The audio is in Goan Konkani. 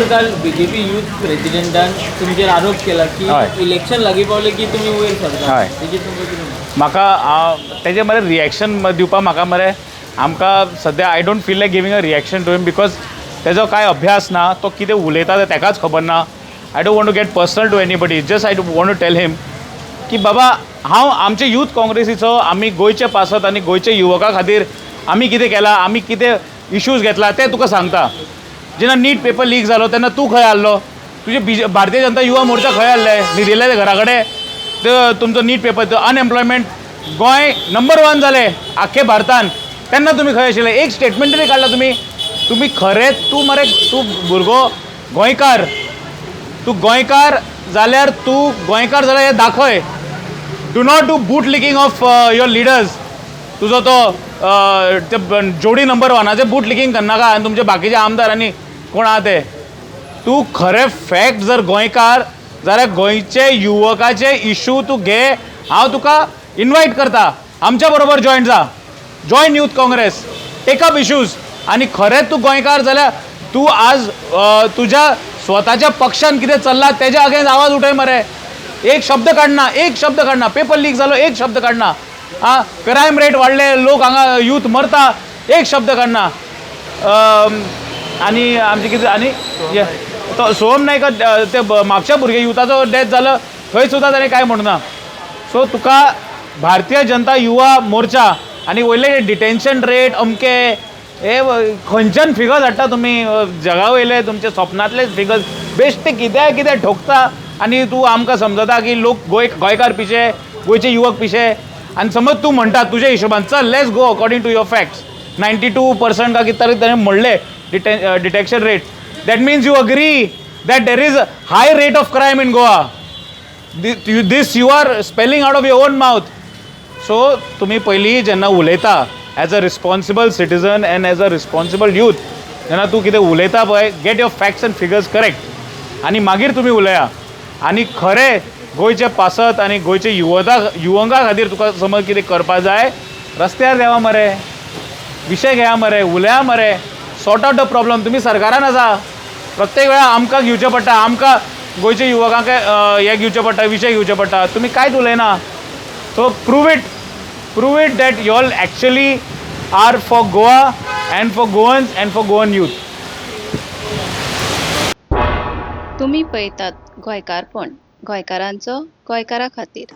सर, काल बीजेपी यूथ प्रेसिडेंटान तुमचेर आरोप केला की इलेक्शन लागीं पावलें की तुमी वयर सरता. तेजेर तुमकां कितें म्हणप? म्हाका तेजें मरे रिएक्शन दिवपा म्हाका मरे आमकां सद्या I don't feel like giving a reaction to him because तेजो कांय अभ्यास ना, तो कितें उलयता तें ताकाच खबर ना. I don't want to get personal to anybody, just I want to tell him की बाबा हांव आमचे यूथ काँग्रेसीचो, आमी गोंयचे पासत आनी गोंयचे युवका खातीर आमी कितें केलां, आमी कितें इश्यूज घेतला ते तुका सांगता. जेन्ना नीट पेपर लीक जालो तेन्ना तूं खंय आहलो? तुजे बीजे भारतीय जनता युवा मोर्चा खंय आहले? न्हिदिल्ले ते घरा कडेन? ते तुमचो नीट पेपर, अनएम्प्लॉयमेंट गोंय नंबर 1 जालें आख्खे भारतान, तेन्ना तुमी खंय आशिल्ले? एक स्टेटमेंट तरी काडला तुमी? तुमी खरेंच तूं मरे तूं भुरगो गोंयकार, तूं गोंयकार जाल्यार तूं गोंयकार जाल्यार हें दाखय. Do not do boot licking of your leaders. तुजो तो ते जोडी नंबर 1 बूट लिकींग करनाका आनी तुमचे बाकीचे आमदार आनी कोण आहा ते. तूं खरें फॅक्ट जर गोंयकार जाल्यार गोंयचे युवकाचे इशू तूं घे. हांव तुका इनवायट करता, आमच्या बरोबर जॉयन जा, join youth Congress, take up issues. आनी खरेंच तूं गोंयकार जाल्यार तूं आज तुज्या स्वताच्या पक्षान कितें चल्लां तेज्या अगेन्स्ट आवाज उठय मरे. एक शब्द काडना, एक शब्द काडना. पेपर लीक जालो, एक शब्द काडना. आं, क्रायम रेट वाडले, लोक हांगा यूथ मरता, एक शब्द काडना. आनी आमचे कितें आनी तो सोहम नायक ते म्हापशा भुरगे युथाचो डेथ जालो थंय सुद्दां ताणें कांय म्हणना. सो तुका भारतीय जनता युवा मोर्चा आनी वयले डिटेन्शन रेट अमके हे खंयच्यान फिगर्स हाडटा तुमी जगा वयले तुमचे स्वप्नांतले फिगर्स बेश्टे कित्याक कितें ठोकता आनी तूं आमकां समजता की लोक गोंयकार पिशे, गोंयचे युवक पिशे. आनी समज तूं म्हणटा तुज्या हिशोबान चल let's go according to your facts 92% काय कितें तरी ताणें म्हणलें detection rate, that means you agree that there is a high rate of crime in Goa. This you are spelling out of your own mouth. So तुमी पयलीं जेन्ना उलयता as a responsible citizen and as a responsible youth, जेन्ना तूं कितें उलयता पळय, get your facts and figures correct आनी मागीर तुमी उलया. आनी खरें गोंयचे पासत आनी गोंयचे युवकां खातीर तुका समज कितें करपा जाय, रस्त्यार देवा मरे, विशय घेया मरे, उलया मरे, सॉर्ट आउट the problem. तुमी सरकारान आसा, प्रत्येक वेळा आमकां घेवचें पडटा, आमकां गोंयच्या युवकांक हें घेवचें पडटा, विशय घेवचे पडटा, तुमी कांयच उलयना. So prove it, prove it that you all actually are for Goa and for Goans and for Goan youth. तुमी पळयतात गोंयकारपण, गोंयकारांचो गोंयकारा खातीर.